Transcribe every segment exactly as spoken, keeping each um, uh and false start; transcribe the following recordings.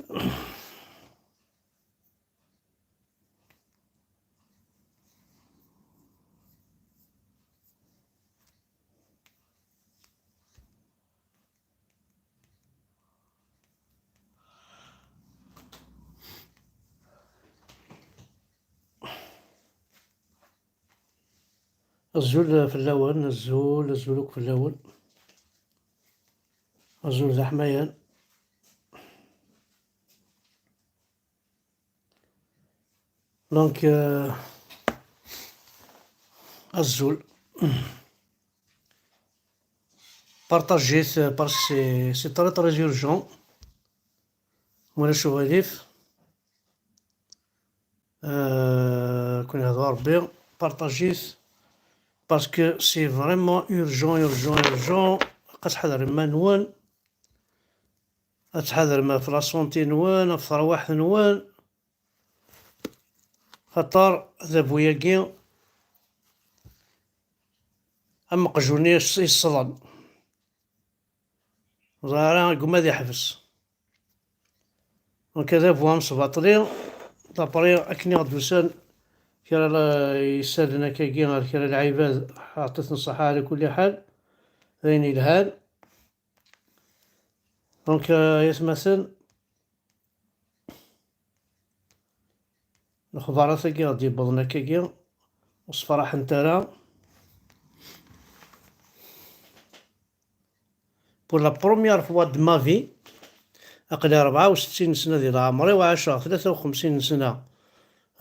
Azul fell-awen, azul, azul akk fell-awen. Azul d aḥmayan. Donc, euh, azul. Partagez-t, euh, parce que c'est, c'est très, très urgent. Voilà, je vous dis. Euh, كون يهضر ربي، partagez-t parce que c'est vraiment urgent, urgent, urgent. Ad tḥadrem iman-nwen, ad tḥadrem ɣef la santé-nwen, ɣef terwiḥt-nwen. Xaṭer adabu-agi am uqjun-nni yess-, yessḍen. Ẓer ara, yegguma ad yeḥbes. Donc, adabu amesbaṭli, d'après akken i ɣ-d-usan kra la-, yessaden akkagi ɣer kra n lɛibad, ɛṭit-ten ṣṣeḥḥa ɛla kulli ḥal, d ayen yelhan. Donc, euh, ay atmaten, lexbarat-agi i ɣ-d-yewwḍen akkagi, ur sfaraḥent ara. Pour la première fois de ma vie, aql-i rebɛa u settin sna di leɛmer-iw, ɛaceɣ tlata u xemsin sna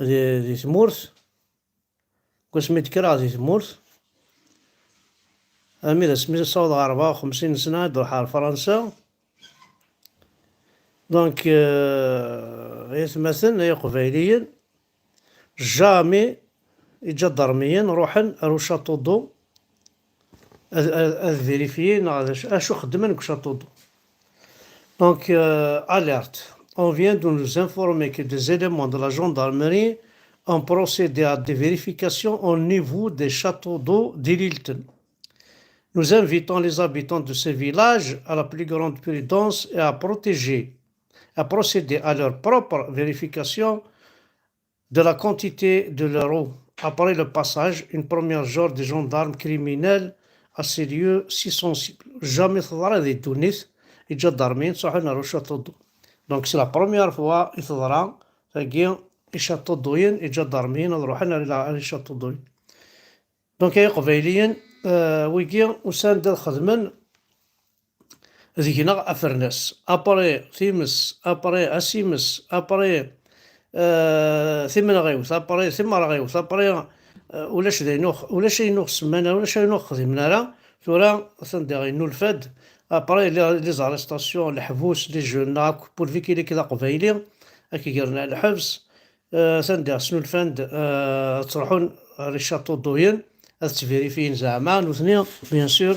di, di tmurt. Deg wasmi d-kkreɣ di tmurt, armi d asmi ssawḍeɣ rebɛa u xemsin sna ad d-ruḥeɣ ɣer Fransa. Donc, euh, ay atmaten, ay iqbayliyen, jamais iǧadarmiyen ruḥen ar ucaṭuḍu ad, ad, ad vérifier neɣ d acu, acu xeddmen deg ucaṭuḍu. Donc, euh, alerte. On vient de nous informer que des éléments de la gendarmerie ont procédé à des vérifications au niveau des châteaux d'eau d'Ililten. Nous invitons les habitants de ces villages à la plus grande prudence et à protéger, à procéder à leur propre vérification de la quantité de leur eau après le passage, une première genre de gendarmes criminels à ces lieux si sensibles. Jamais teḍra di ddunit, iǧadarmiyen ttruḥun ar ucaṭuḍu. Donc, c'est la première fois i teḍra tagi, icaṭuḍuyen, iǧadarmiyen ad ruḥen ar, ar icaṭuḍuyen. Donc, ay iqbayliyen, euh, wigi usan-d ad xedmen deg-neɣ afernas. Après times, après asimes, après, euh, timenɣiwt, après timerɣiwt, après, euh, ulac d ayen ur x-, ulac ayen ur xsemman ara, ulac ayen ur xdimen ara. Tura, atan diɣ yennulfa-d, après les, les arrestations, leḥbus, les jeunes, akk, pourvu qu'il est d aqbayli, ad k-gren ar lḥebs. Euh, atan diɣ snulfan-d, euh, ad ttruḥun ɣer icaṭuḍuyen, ad ttvérifiyen zeɛma nutni, bien sûr,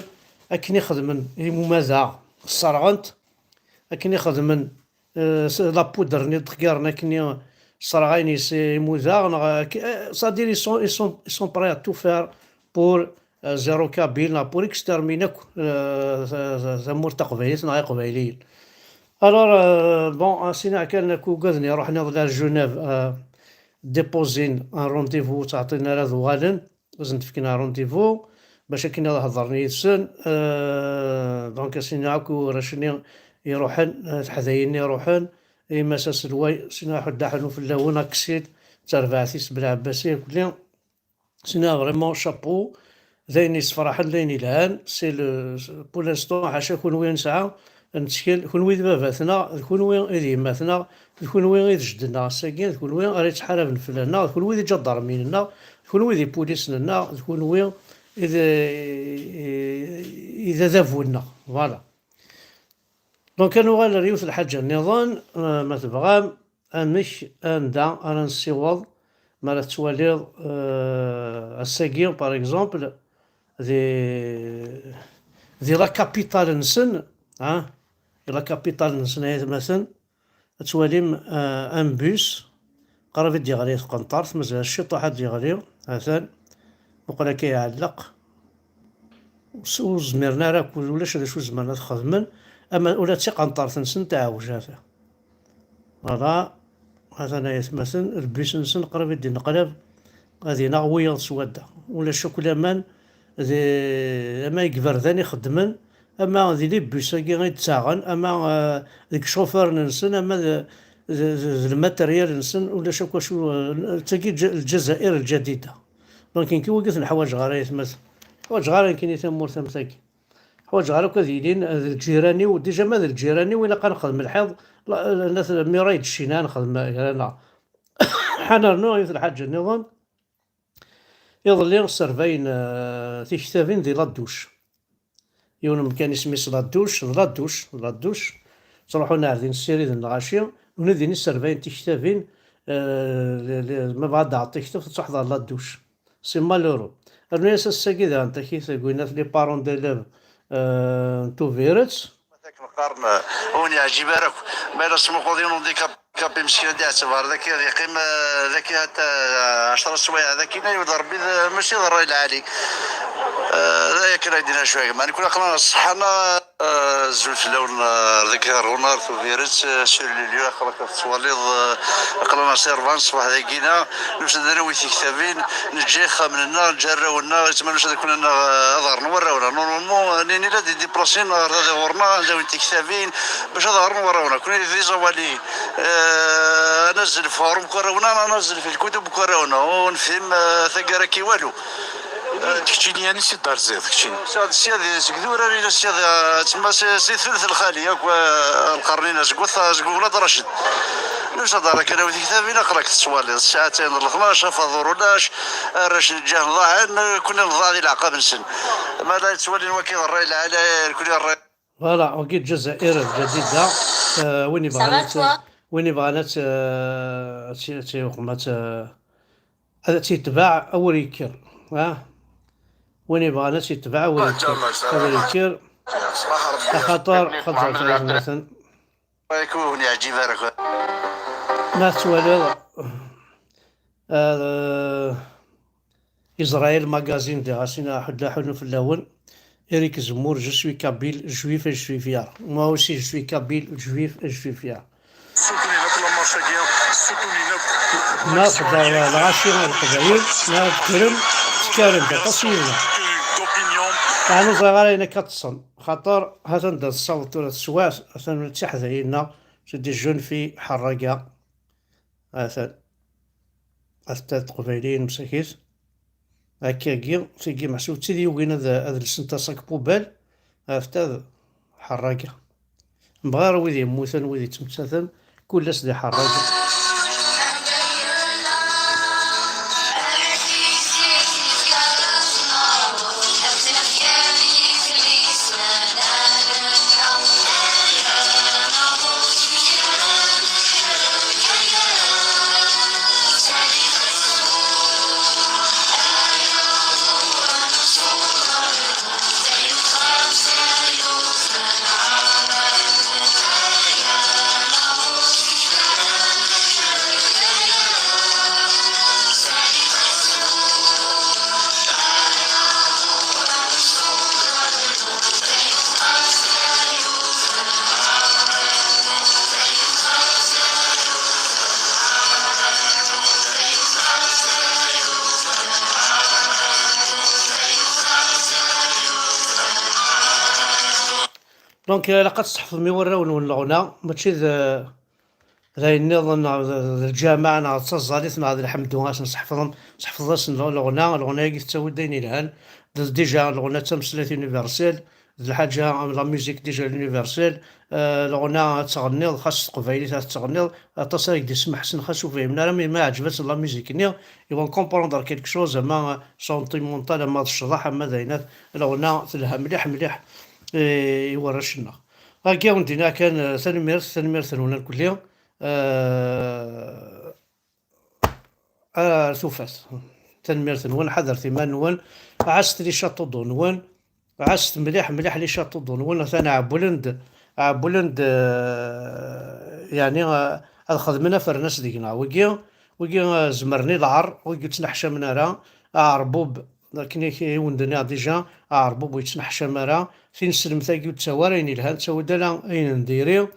akken i xedmen imumada, sserɣen-t, akken i xedmen, euh, s-, la poudre-nni d-ɣɣaren akken i sserɣayen yes-, imuda, neɣ ak-, euh, c'est-à-dire, ils sont, ils sont, ils sont prêts à tout faire pour, euh, zéro kabyle, neɣ pour exterminer akk, euh, ta-, ta-, tamurt taqbaylit neɣ iqbayliyen. Alors, euh, bon, euh, sina kan akk ugaden iruḥen iḍelli ar Genève, euh, déposer un rendez-vous, ur ttɛeṭṭilen ara ad uɣalen, ad sen-d-fken un rendez-vous, bac akken ad hedren yid-sen. Euh, donc, sina akk warrac-nni iruḥen, euh, teḥdayin-nni iruḥen, i Mass aselway, sina ḥuddaḥen fell-awen, aksid, d tarbaɛt-is Belɛebbasi, akk-nni. Sina vraiment chapeau, d ayen yessefraḥen, d ayen yelhan, c'est le, pour l'instant, ḥaca kunwi nesɛa, nettkel, kunwi d baba-tneɣ, d kunwi i d yemma-tneɣ, d kunwi i d jeddi-nneɣ, ass-agi, d kunwi ara yettḥaraben fell-aneɣ, d kunwi i d iǧadarmiyen-nneɣ, d kunwi i d ipulisen-nneɣ, d kunwi i d, i, i d adabu-nneɣ. Voilà. Donc, ad nuɣal ar yiwet n lḥaǧa nniḍen, euh, ma tebɣam, amek, anda ara nessiweḍ, mi ara tettwaliḍ, euh, ass-agi, par exemple, di, di la capitale-nsen, ah, di la capitale-nsen, ay atmaten, ad twalim, euh, un bus, qrib i d-yeɣli tqenṭert, mazal ciṭuḥ ad d-yeɣli, atan, muqel akka iɛelleq. Ur s-, ur zmiren ara, ulac d acu zemren ad xedmen, ama ula d tiqenṭert-nsen teɛwej, ata. Voilà. Atan ay atmaten, lbus-nsen qrib i d-ineqlab, ad inaɣ wiyaḍ s wadda. Ulac akk laman, d, ama deg iberdan i xeddmen, ama di les bus-agi i d-ttaɣen, ama, eh, deg icufuren-nsen, ama d, d, d, d lmateryal-nsen, ulac akk acu, eh, d tagi Lǧ-, Lǧazair Lǧadida. Donc, nekki wagi ur ten-ḥwaǧeɣ ara, ay atmaten. Ḥwaǧeɣ ara nekkini tamurt am tagi. Ḥwaǧeɣ ara akk ad yilin d lǧiran-iw, déjà ma d lǧiran-iw ilaq ad nexdem lḥiḍ, la, la, la, mi ara yeǧǧ ccina ad nexdem gar-aneɣ. Ḥa nernu yiwet lḥaǧa nniḍen. Iḍelli sservayen, eh, tiktabin di la douche. Yiwen umkan isem-is la douche, d la douche, d la douche. Ttruḥun ar din ssiriden lɣaci, win din i sservayen tiktabin, eh, li, li, ma bɣa ad d-tɛeṭṭi ktabt, ad truḥeḍ ɣer la douche. C'est malheureux. Rnu-yas ass-agi daɣen takit deg winat les parents d'élèves, euh, n Tubiret. Akken qqaren, ur wen-yeɛǧib ara akk. Ma yella tesmuqquḍ yiwen handicapé meskin ad d-iɛetteb ɣer daki, ad yeqqim, eh, daki hatta, eh, ɛecra swayeɛ daki, ma yewweḍ Rebbi d, mačči d ṛṛay lɛali. Eh, d aya kan ay d-nniɣ cwiya. Meɛna kul aql-aneɣ ṣṣeḥḥa-nneɣ. Azul fell-awen, eh, deg Harun, ar Tubiret, eh, sur les lieux, aql-ak tettwaliḍ, eh, aql-aneɣ si rebɛa n ṣṣbeḥ dagi-na, nusa-d ad nawi tiktabin, neǧǧa ixxamen-nneɣ, neǧǧa arraw-nneɣ, yettmanus ad kun-nneɣ, eh, ad ɣren warraw-nneɣ. Normalement, eh, nini la d-déplacer-n ɣer da di ɣur-neɣ, ad awin tiktabin, bac ad ɣren warraw-nneɣ. Kun d iẓawaliyen, eh, ad nazzel f uɣrum n warraw-nneɣ, ad nazzel f lkutub n warraw-nneɣ. Ur nefhim, eh, taggara-agi walu. Keččini, ansi d-terziḍ, keččini? Sɛad sya di, seg durar ila sya di, tsemma si, si telt lxali, akk, eh, lqern-ina, seg wat, seg Ulad Racid. Nusa-d ara kan awi tiktabin, aql-ak tettwaliḍ, ssaɛa-tain n leṭnac, afaḍur ulac, arrac n lǧah ḍaɛen, kunni nḍaɛ di leɛqab-nsen. Ma la yettwalin waki d ṛṛay lɛali, kunni ṛṛay. Voilà, wagi d Lǧazair Lǧadida. Eh, win yebɣan ad, win yebɣan ad, eh, ad, ad, ad, ad tt-yetbeɛ awer yekker, ah? Win yebɣan ad tt-yetbeɛ awer yekker, awer yekker, axaṭer xeddɛet aytmaten. Ur wen-yeɛǧib ara. Ma tettwaliḍ, ah, Israël Magazine, diɣ asin aḥuddu aḥunnu fell-awen. Eric Zemmour, je suis kabyle, juif et je suis fier. Moi aussi, je suis kabyle, juif et je suis fier. Ssutunin akk la marche-agi, ssutunin akk. Ma xedɛeɣ lɣaci n Leqbayel, ma tkrem, tkarem-d aṭas yid-neɣ. Ɛni ur ẓriɣ ara ayen akka ṭṭsen, xaṭer hatan da tessaweḍ tura teswiɛt, atan d tiḥdayin-nneɣ, c'est des jeunes filles ḥerraga. Atan. Atan teqbayliyin msakit. Akkagi, tigi meḥsub d tid yugin ad, ad lsent aṣak pubal, ɣef ta d ḥerraga. Mebɣa ara wid yemmuten, wid yettmettaten, kul ass di ḥerraga. Donc, ilaq ad tseḥfḍem i warraw-nwen leɣna, mačči d, d ayen nniḍen, neɣ d, d lǧameɛ, neɣ d taẓallit, neɣ d lḥemdu, ad sen-seḥfḍem, seḥfḍet-asen le-, leɣna, leɣna-agi tettawi-d ayen yelhan, d, déjà leɣna d tameslayt universelle, d lḥaǧa am la musique déjà universelle, eh, leɣna ad teɣniḍ, xas s teqbaylit ad teɣniḍ, aṭas ara k-d-ismeḥsen, xas ur fhimen ara, mais ma ɛǧeb-asen la musique-nni, ils vont comprendre quelque chose, ama sentimental, ama d ccḍeḥ, ama d ayen, leɣna telha mliḥ, mliḥ, eh, i warrac-nneɣ. Agi awen-d-iniɣ kan, eh, tanemmirt, tanemmirt-nwen irkelli. Eh, ar tufat. Tanemmirt-nwen, ḥadret iman-nwen, ɛasset les châteaux d'eau-nwen, ɛasset mliḥ, mliḥ les châteaux d'eau-nwen, atan ɛewwlen-d, ɛewwlen-d, eh, yeɛni, eh, ad xedmen afernas deg-neɣ. Wigi, wigi, eh, zemren i lɛar, wigi ur ttneḥcamen ara, aɛerbub, akken i, i wen-d-nniɣ déjà, aɛerbub ur yettneḥcam ara, tineslemt-agi ur d-tawi ara ayen yelhan, ttawi-d ala ayen n diri.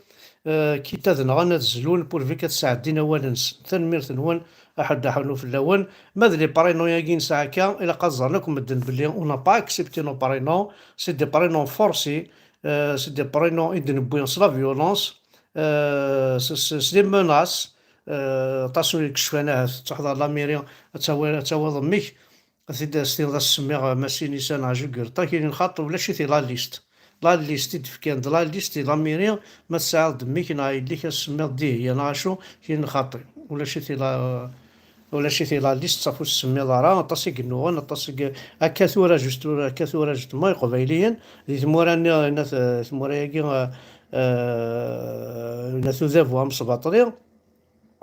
euh, quitte ad nɣen, ad zlun, pourvu qu'ad sɛeddin awal-nsen. Tanemmirt-nwen, aḥuddu aḥunnu fell-awen. Ma d les prénoms-agi nesɛa akka, ilaq ad ẓren akk medden belli on n'a pas accepté nos prénoms, c'est des prénoms forcés, euh, c'est des prénoms i d-newwi s la violence, euh, s, s, s les menaces, euh, aṭas ur ikecfan ahat, tettwaḥḍer la mairie, ad tawi-, ad tawiḍ mmi-k, ad t-id-, ad s-tiniḍ ad s-semmiɣ, euh, Masinisa neɣ Jugurṭa, kini nxaṭi, ulac-it di la liste. La liste i d-fkan d la liste i la mairie, ma tesɛiḍ d mmi-k neɣ yelli-k ad s-semmiḍ Dihya neɣ acu, kini nxaṭi, ulac-it di la, ulac-it di la liste, ṣafi ur s-semmiḍ ara, aṭas i yennuɣen, aṭas i y-, akka tura juste, tura, akka tura justement, Iqbayliyen, di tmura-nni, n at, tmura-agi, euh, euh, n at Udabu Amesbaṭli,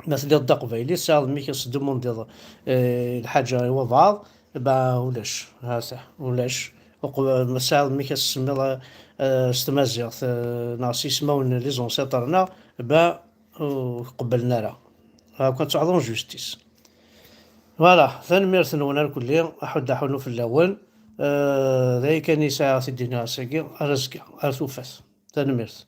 ma telliḍ d aqbayli, tesɛiḍ mmi-k ad s-tdumundiḍ, eh, lḥaǧa i wabɛaḍ, ba ulac, hata, ulac. Uqb-, ma tesɛiḍ mmi-k ad s-tsemmiḍ, eh, s tmaziɣt, eh, neɣ s yismawen n les ancêtres-nneɣ, ba ur qebblen ara. Akk ad teɛḍeḍ justice. Voilà, tanemmirt-nwen arkelli, aḥuddu aḥunnu fell-awen. Eh, d aya kan i sɛiɣ ad t-id-iniɣ ass-agi, ar azekka, ar tufat. Tanemmirt.